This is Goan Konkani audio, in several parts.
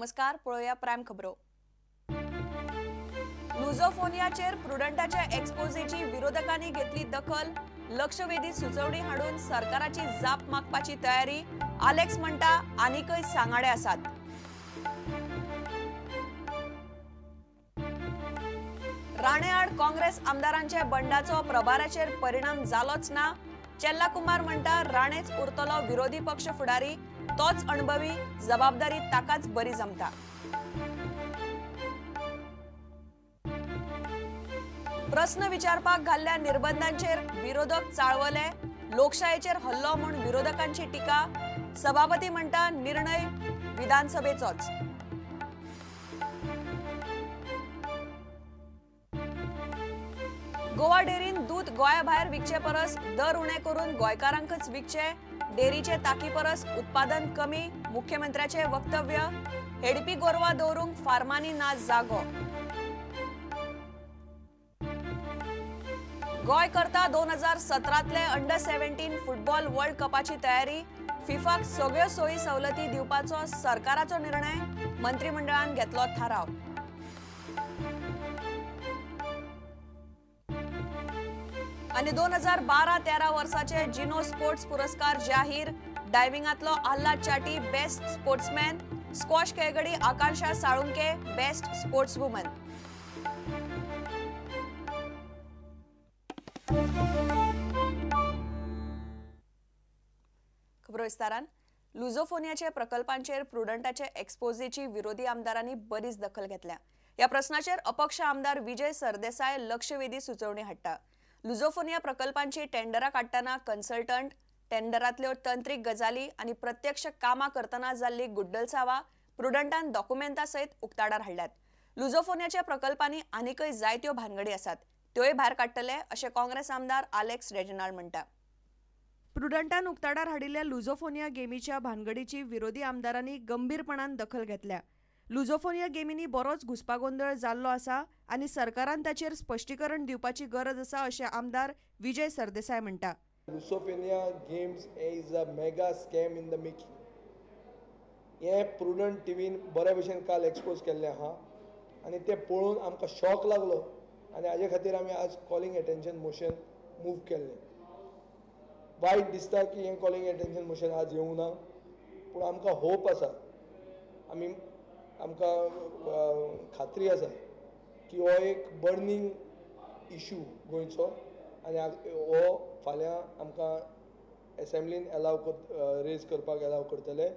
नमस्कार, पळोवया प्रायम खबरो। लुझोफोनियाचेर प्रुडंटाच्या एक्सपोजेची विरोधकांनी घेतली दखल। लक्षवेधी सुचोवणी हाडून सरकाराची जाप मागपाची तयारी। आलेक्स म्हणटा आनीकय सांगाडे आसात। राणे आड काँग्रेस आमदारांच्या बंडाचो प्रभाराचेर परिणाम जालोच ना। चेल्ला कुमार म्हणटा राणेच उरतलो विरोधी पक्ष फुडारी, तोच अणभवी, जबाबदारी ताकाच बरी जमता। प्रस्न विचारपाक घाल्ल्या निर्बंधांचेर विरोधक चाळवले। लोकशायेचेर हल्लो म्हूण विरोधकांची टीका। सभापती म्हणटा निर्णय विधानसभेचोच। गोवा डेअरीन दूद गोंया भायर विकचे परस दर उणे करून गोंयकारांकच विकचे। डेअरीचे ताकी परस उत्पादन कमी, मुख्यमंत्र्याचे वक्तव्य। हेडपी गोरवां दवरूंक फार्मांनी ना जागो। गोंय करता 2017तले अंडर 17 फुटबॉल वर्ल्ड कपाची तयारी। फिफाक सगळ्यो सोयी सवलती दिवपाचो सरकाराचो निर्णय। मंत्रिमंडळान घेतलो थाराव। आनी 2012-13 वर्साचे जिनो स्पोर्ट्स पुरस्कार जाहीर। डायव्हिंगांतलो आल्हाद चाटी बेस्ट स्पोर्ट्समॅन, स्क्वॉश खेळगडी आकांक्षा साळुंके बेस्ट स्पोर्ट्सवुमन। खबरो विस्तारान। लुझोफोनियाच्या प्रकल्पांचेर प्रुडंटाचे एक्सपोजेची विरोधी आमदारांनी बरीच दखल घेतल्या। ह्या प्रस्नाचेर अपक्ष आमदार विजय सरदेसाय लक्षवेधी सुचोवणी हाडटा। लुझोफोनिया प्रकल्पांची टेंडरां काडटना कन्सल्टंट, टेंडरांतल्यो तंत्रीक गजाली आनी प्रत्यक्ष कामां करतना जाल्ली गुड्डलसावा प्रुडंटान डॉक्युमेंटा सयत उक्ताडार हाडल्यात। लुझोफोनियाच्या प्रकल्पांनी आनीकय जायत्यो भानगडी आसात, त्योय भायर काडटले अशें काँग्रेस आमदार आलेक्स रेजिनाल्ड म्हणटा। प्रुडंटान उक्ताडार हाडिल्ल्या लुझोफोनिया गेमीच्या भानगडीची विरोधी आमदारांनी गंभीरपणान दखल घेतल्या। लुझोफोनिया गेमींनी बरोच घुस्पागोंदळ जाल्लो आसा आनी सरकारान ताचेर स्पश्टीकरण दिवपाची गरज आसा अशें आमदार विजय सरदेसाय म्हणटा। Lusofonia games is a mega scam in the making. हें प्रुडंट टिवीन बऱ्या भशेन काल एक्सपोज केल्लें आहा आनी तें पळोवन आमकां शॉक लागलो आनी हाजे खातीर आमी आज कॉलिंग एटेन्शन मोशन मूव केल्लें। वायट दिसता की हें कॉलिंग एटेन्शन मोशन आज येवंक ना, पूण आमकां होप आसा, आमी आमकां खात्री आसा की हो एक बर्निंग इशू गोंयचो आनी हो फाल्यां आमकां एसेंब्लीन एलाव रेज करपाक एलाव करतले।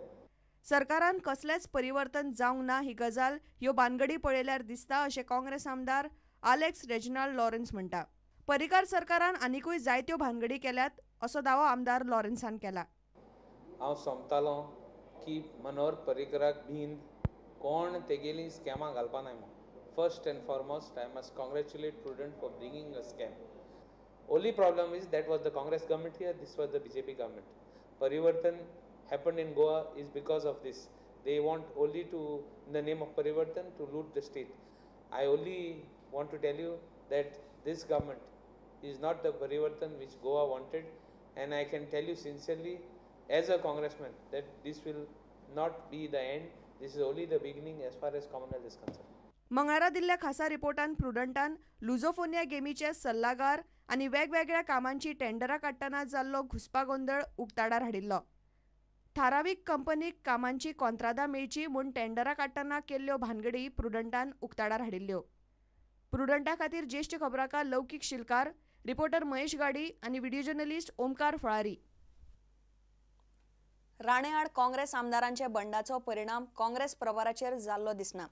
सरकारान कसलेंच परिवर्तन जावंक ना ही गजाल ह्यो भानगडी पळयल्यार दिसता अशें काँग्रेस आमदार आलेक्स रेजिनाल्ड लॉरेन्स म्हणटा। पर्रीकार सरकारान आनिकूय जायत्यो भानगडी केल्यात असो दावो आमदार लॉरेन्सान केला। हांव समतालो की मनोहर पर्रीकराक भिंद कोण तेगेली स्कॅमां घालपा नाय म्हूण। First and foremost I must congratulate Prudent for bringing a scam. Only problem is that was the Congress government here, this was the BJP government. Parivartan happened in Goa is because of this. They want only to, in the name of Parivartan, to loot the state. I only want to tell you that this government is not the Parivartan which Goa wanted, and I can tell you sincerely as a congressman that this will not be the end. This is only the beginning as far as Commonwealth is concerned. मंगळारा दिल्ल्या खासा रिपोर्टान प्रुडंटान लुझोफोनिया गेमीचे सल्लागार आनी वेगवेगळ्या कामांची टेंडरां काडटना जाल्लो घुस्पागोंदळ उक्ताडार हाडिल्लो। थारावीक कंपनीक कामांची कॉंत्रादां मेळची म्हूण टेंडरां काडटना केल्ल्यो भानगडी प्रुडंटान उक्ताडार हाडिल्ल्यो। प्रुडंटा खातीर ज्येश्ठ खबराकार लौकीक शिलकार, रिपोर्टर महेश गाडी आनी व्हिडिओ जर्नलिस्ट ओमकार फळारी। राणे आड काँग्रेस आमदारांच्या बंडाचो परिणाम काँग्रेस प्रभाराचेर जाल्लो दिसना।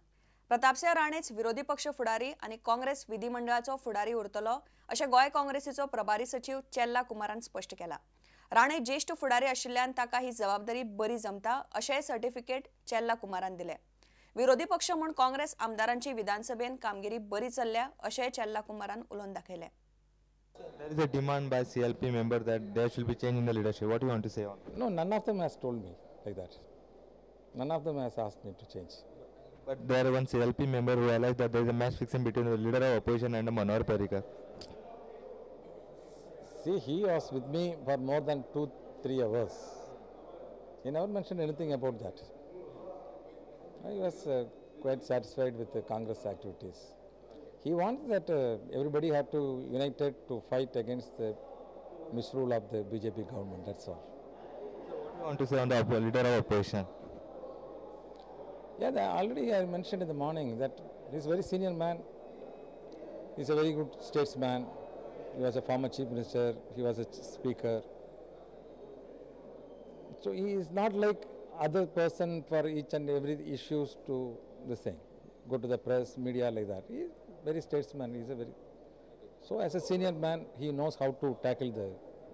प्रतापसिंह राणेच विरोधी पक्ष फुडारी आनी काँग्रेस विधिमंडळाचो फुडारी उरतलो अशें गोंय काँग्रेसीचो प्रभारी सचीव चेल्ला कुमारान स्पश्ट केला। राणे ज्येश्ठ फुडारी आशिल्ल्यान ताका ही जबाबदारी बरी जमता अशेंय सर्टिफिकेट चेल्ला कुमारान दिलें। विरोधी पक्ष म्हूण काँग्रेस आमदारांची विधानसभेन कामगिरी बरी चल्ल्या अशेंय चेल्ला कुमारान उलोवन दाखयलें। There is a demand by CLP member that there should be change in the leadership. What do you want to say on that? No, none of them has told me like that. None of them has asked me to change. But there are one CLP member who alleged that there is a match fixing between the leader of opposition and Manohar Parrikar. See, he was with me for more than 2-3 hours. He never mentioned anything about that. He was quite satisfied with the Congress activities. He wants that everybody had to united to fight against the misrule of the BJP government, that's all. So what do you want to say on the leader of opposition? Yeah, already I mentioned in the morning that he's a very senior man. He's a very good statesman. He was a former chief minister. He was a speaker. So he is not like other person for each and every issues to the same. Go to the press, media like that. He is very statesman. He is a very... So as a senior man, he knows how to tackle the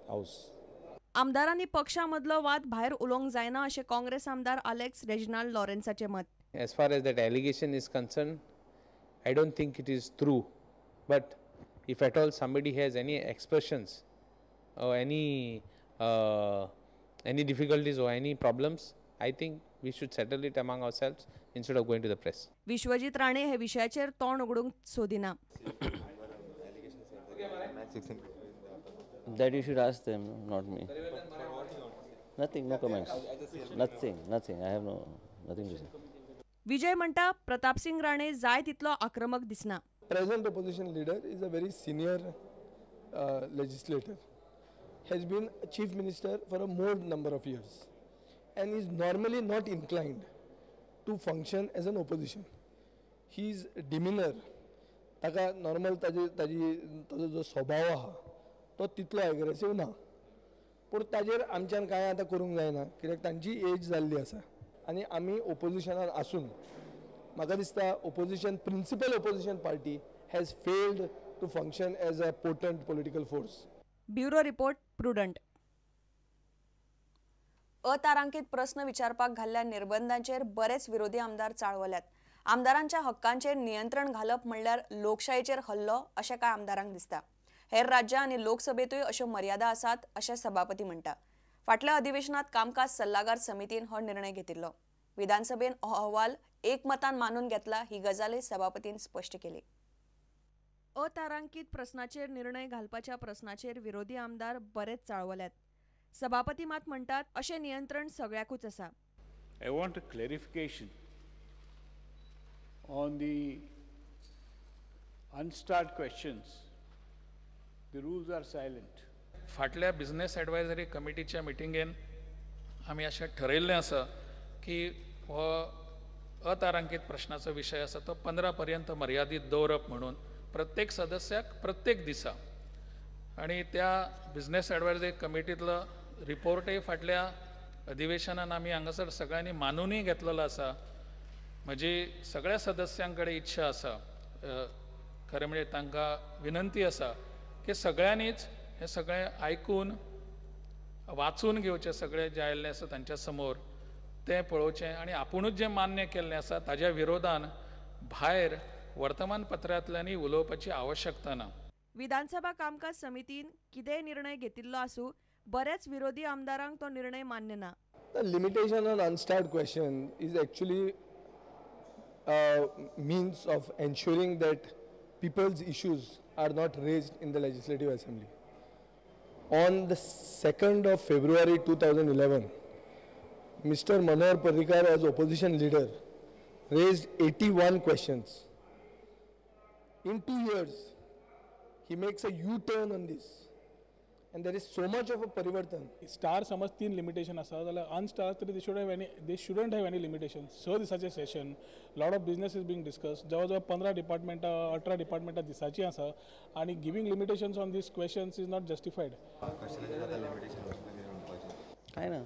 house. आमदारांनी पक्षामदलो वाद भायर उलोवंक जायना अशें काँग्रेस आमदार आलेक्स रेजिनाल्ड लॉरेन्साचें मत. As far as that allegation is concerned, I don't think it is true. But if at all somebody has any expressions or any difficulties or any problems, I think we should settle it among ourselves instead of going to the press. Vishwajit Rane हे विशयाचेर तोंड उगडूंक सोदिना. That you should ask them, not me. Nothing, no comments. Nothing, nothing. I have nothing to say. Vijay म्हणटा प्रतापसिंग राणे जाय तितलो आक्रमक दिसना. Present opposition leader is a very senior legislator, has been chief minister for a more number of years and is normally not inclined to function as an opposition. His demeanor, ताका नॉर्मल ताजी ताजो जो स्वभाव आहा तो तितलो एग्रेसीव ना, पूण ताजेर आमच्यान कांय आतां करूंक जायना कित्याक तांची एज जाल्ली आसा आनी आमी ओपोजिशनान आसून म्हाका दिसता opposition, principal opposition party has failed to function as a potent political force. Bureau report, Prudent. अतारांकित प्रस्न विचारपाक घाल्ल्या निर्बंधांचेर बरेच विरोधी आमदार चाळवल्यात. आमदारांच्या हक्कांचेर नियंत्रण घालप म्हणल्यार लोकशायेचेर हल्लो अशें कांय आमदारांक दिसता. हेर राज्यां आनी लोकसभेतूय अश्यो मर्यादा आसात अशें सभापती म्हणटा. फाटल्या अधिवेशनात कामकाज सल्लागार समितीन हो निर्णय घेतिल्लो. विधानसभेन हो अहवाल एकमतान मानून घेतला ही गजालय सभापतीन स्पश्ट केली. अतारांकित प्रस्नाचेर निर्णय घालपाच्या प्रस्नाचेर विरोधी आमदार बरेच चाळवल्यात. सभापती मात म्हणटात अशें नियंत्रण सगळ्याकूच आसा. I want a clarification on the unstarred questions. The rules are silent. फाटल्या बिझनेस एडवायजरी कमिटीच्या मिटिंगेन आमी अशें ठरयल्लें आसा की हो अतारांकित प्रश्नाचो विशय आसा तो 15 पर्यंत मर्यादीत दवरप म्हणून प्रत्येक सदस्याक प्रत्येक दिसा, आनी त्या बिझनेस एडवायजरी कमिटींतलो रिपोर्टय फाटल्या अधिवेशनान आमी हांगासर सगळ्यांनी मानूनय घेतलेलो आसा. म्हजी सगळ्या सदस्यां कडेन इच्छा आसा, खरें म्हणजे तांकां विनंती आसा की सगळ्यांनीच हें सगळें आयकून वाचून घेवचें, सगळें जें आयिल्लें आसा तांच्या समोर तें पळोवचें आनी आपुणूच जें मान्य केल्लें आसा ताज्या विरोधान भायर वर्तमानपत्रांतल्यानय उलोवपाची आवश्यकता ना. विधानसभा कामकाज समितीन कितेंय निर्णय घेतिल्लो आसूं, बऱ्याच विरोधी आमदारांक तो निर्णय मान्य ना. The limitation on unstarred question is actually means of ensuring that people's issues are not raised in the Legislative Assembly. On the 2nd of February 2011, Mr. Manohar Parrikar as opposition leader raised 81 questions. In 2 years, he makes a U-turn on this. And there is so much of a parivartan. Star समज 3 limitation आसा जाल्यार अनस्टार तरी they shouldn't have any limitation. 6 दिसाचें session, lot of business is being discuss, जवळ जवळ 15 डिपार्टमेंटां 18 डिपार्टमेंटां दिसाचीं आसा आनी giving limitations on these questions is not justified. काय ना,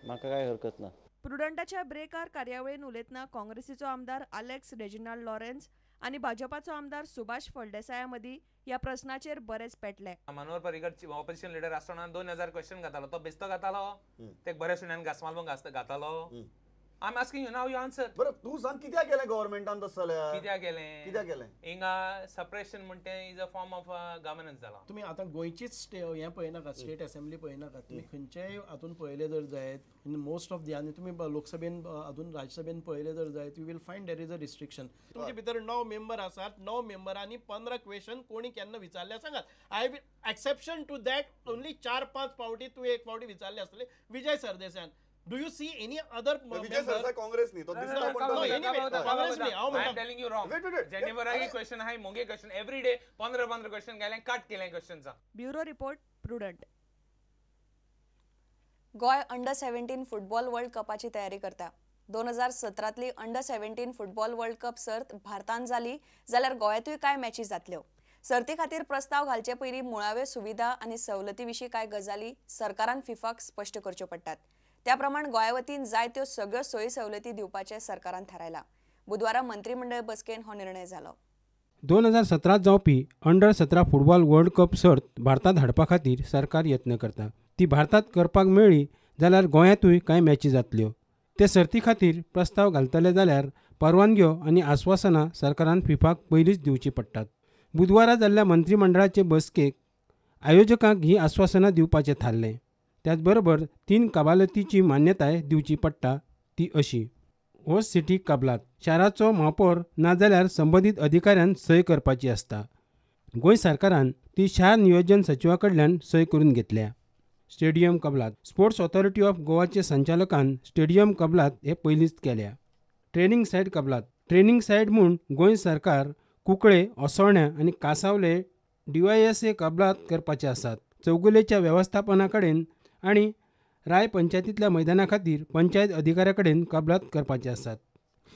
म्हाका काय हरकत ना. प्रुडंटाच्या ब्रेकार कार्यावळीन उलयतना काँग्रेसीचो आमदार आलेक्स रेजिनाल्ड लॉरेन्स आनी भाजपाचो आमदार सुभाष फळदेसाया मदीं ह्या प्रस्नाचेर बरेच पेटले. मनोहर पर्रीकर ऑपोजिशन लिडर आसतना 2000 क्वेश्चन घातालो, तो बेस्तो घातालो, ते बऱ्या सुण्यान घासमाल घातालो. I am asking you now, you answer. बरं तू सांग कित्याक केलें गव्हर्मेंटान तसं जाल्यार? कित्याक केलें? कित्याक केलें? हिंगा suppression म्हणटे is a form of governance जाला. तुमी आतां गोंयचीच हें पळयनाका, स्टेट असेंब्ली पळयनाका, तुमी खंयचेय हातून पळयलें जर जायत, मोस्ट ऑफ the, आनी तुमी लोकसभेन हातून राज्यसभेन पळयलें जर जायत, you will find there is a restriction. तुमचे भितर 9 मेंबर आसात, 9 मेंबरांनी 15 क्वेश्चन कोणी केन्ना विचारले सांगात. I will exception to that only 4-5 फावटी तूं एक फावटी विचारले आसतले Vijay सरदेसायान. Do you see any other Vijay Sardesai Congress न्ही, तो दिसता. काँग्रेस न्ही, हांव I am telling you wrong. जेनिफरागे question आहाय, मोगे क्वेश्चन एवरी डे 15-15 क्वेश्चन घालें, कट केलें क्वेश्चन्सा. Bureau report, Prudent. Goa under 17 football world कपाची तयारी करता. 2017तली अंडर 17 फुटबॉल वर्ल्ड कप सर्त भारतान जाली जाल्यार गोंयांतूय कांय मॅची जातल्यो. सर्ती खातीर प्रस्ताव घालचे पयलीं मुळाव्यो सुविधा आनी सवलती विशीं कांय गजाली सरकारान फिफाक स्पश्ट करच्यो पडटात. त्या प्रमाण गोंया वतीन जाय त्यो सगळ्यो सोयी सवलती दिवपाचें सरकारान थारायलां. बुधवारा मंत्रीमंडळ बसकेन हो निर्णय जालो. 2017 जावपी अंडर 17 फुटबॉल वर्ल्ड कप सर्त भारतांत हाडपा खातीर सरकार यत्न करता. ती भारतांत करपाक मेळ्ळी जाल्यार गोंयांतूय कांय मॅची जातल्यो. ते सर्ती खातीर प्रस्ताव घालतले जाल्यार परवानग्यो आनी आस्वासनां सरकारान फिफाक पयलींच दिवची पडटात. बुधवारा जाल्ल्या मंत्रीमंडळाचे बसकेक आयोजकांक ही आस्वासनां दिवपाचें थारलें. त्याचबरोबर 3 कबालतीची मान्यताय दिवची पडटा, ती अशी: होस्ट सिटी कबलात, शाराचो महापौर नाजाल्यार संबंदीत अधिकाऱ्यान सय करपाची आसता. गोंय सरकारान ती शार नियोजन सचिवा कडल्यान सय करून घेतल्या. स्टेडियम कबलात, स्पोर्ट्स ऑथॉरिटी ऑफ गोवाचे संचालकान स्टेडियम कबलात हे पयलींच केल्या. ट्रेनिंग सायट कबलात, ट्रेनिंग सायट म्हूण गोंय सरकार कुंकळे, असोळण्या आनी कासावले DYSA कबलात करपाचे आसात. चौगुलेच्या वेवस्थापना कडेन आनी राय पंचायतींतल्या मैदाना खातीर पंचायत अधिकाऱ्या कडेन कबलात करपाचे आसात.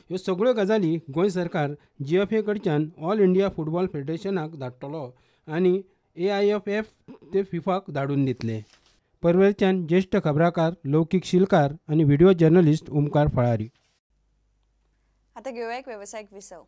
ह्यो सगळ्यो गजाली गोंय सरकार GFA कडच्यान ऑल इंडिया फुटबॉल फेडरेशनाक धाडटलो आनी AIFF ते फिफाक धाडून दितले. परवेरच्यान ज्येश्ठ खबराकार लौकीक शिलकार आनी व्हिडिओ जर्नलिस्ट ओमकार फळारी. आता घेऊया एक व्यावसायिक विसव.